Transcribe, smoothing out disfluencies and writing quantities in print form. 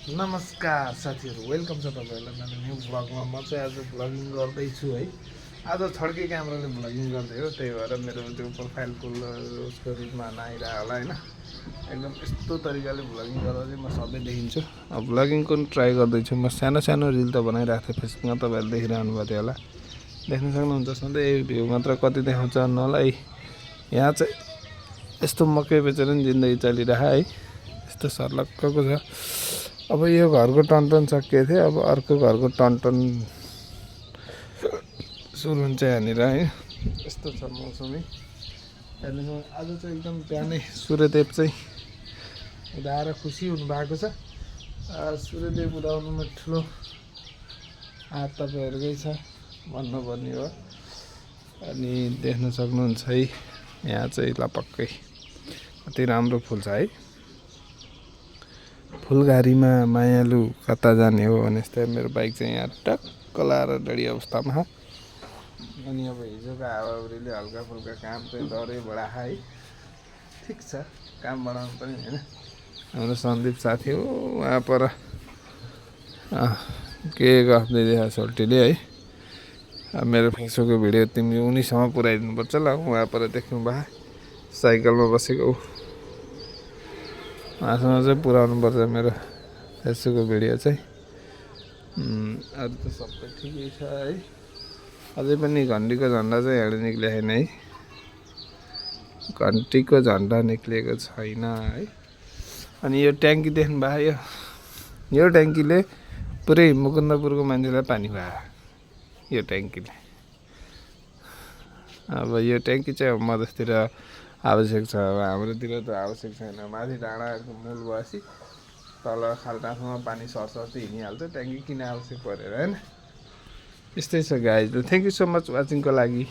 नमस्कार साथीहरू, वेलकम छ तपाईँहरूलाई मेरो न्यू भ्लगमा। म चाहिँ आज भ्लगिङ गर्दैछु है। आज छड्के क्यामेराले भ्लगिङ गर्दै हो, त्यही भएर मेरो त्यो प्रोफाइलको उसको रिलमा नआइरह होला होइन। एकदम यस्तो तरिकाले भ्लगिङ गर्दा चाहिँ म सबै देखिन्छु। अब भ्लगिङको ट्राई गर्दैछु। म सानो सानो रिल त बनाइरहेको थिएँ फेसबुकमा, तपाईँहरूले देखिरहनु भएको थियो होला, देख्न सक्नुहुन्छ। सधैँ भ्यू मात्र कति देखाउँछ होला है। यहाँ चाहिँ यस्तो मकै बेचेर नि जिन्दगी चलिरह है। यस्तो सर्लक्कको छ। अब यो घरको टनटन सकिएको थियो, अब अर्को घरको टनटन सुरु हुन्छ यहाँनिर है। यस्तो छ मौसमी। त्यहाँदेखि आज चाहिँ एकदम बिहानै सूर्यदेव चाहिँ उदाएर खुसी हुनुभएको छ। सूर्यदेव उदाउनुमा ठुलो हात तपाईँहरूकै छ भन्नुपर्ने हो। अनि देख्न सक्नुहुन्छ है, यहाँ चाहिँ लपक्कै कति राम्रो फुल छ है। फुलघारीमा मायालु कता जाने हो भने जस्तै मेरो बाइक चाहिँ यहाँ टक्क लाएर डढी अवस्थामा। अनि अब हिजोको हावाहुरीले हल्का फुल्का काम चाहिँ डरै बढा है। ठिक छ, काम बढाउनु पनि होइन। हाम्रो सन्दीप साथी हो उहाँ पर के गर्दै देखा सोल्टीले है। अब मेरो फेसबुकको भिडियो तिमीले उनीसँग पुऱ्याइदिनुपर्छ ल। उहाँ पर देख्नु भयो साइकलमा बसेको, उहाँसँग चाहिँ पुऱ्याउनु पर्छ मेरो फेसबुकको भिडियो चाहिँ। अरू त सबै ठिकै छ है। अझै पनि घन्टीको झन्डा चाहिँ यहाँ निक्लिएको छैन है। घन्टीको झन्डा निक्लिएको छैन है। अनि यो ट्याङ्की देख्नु भयो, यो ट्याङ्कीले पुरै मुकुन्दपुरको मान्छेलाई पानी भयो यो ट्याङ्कीले। अब यो ट्याङ्की चाहिँ अब मधेसतिर आवश्यक छ, अब हाम्रोतिर त आवश्यक छैन। माथि डाँडाको मूल भएपछि तल खाल्टासम्म पानी सरसर्ती हिँडिहाल्छ, ट्याङ्की किन आवश्यक परेर होइन। यस्तै छ guys. Thank you so much वाचिङको लागि।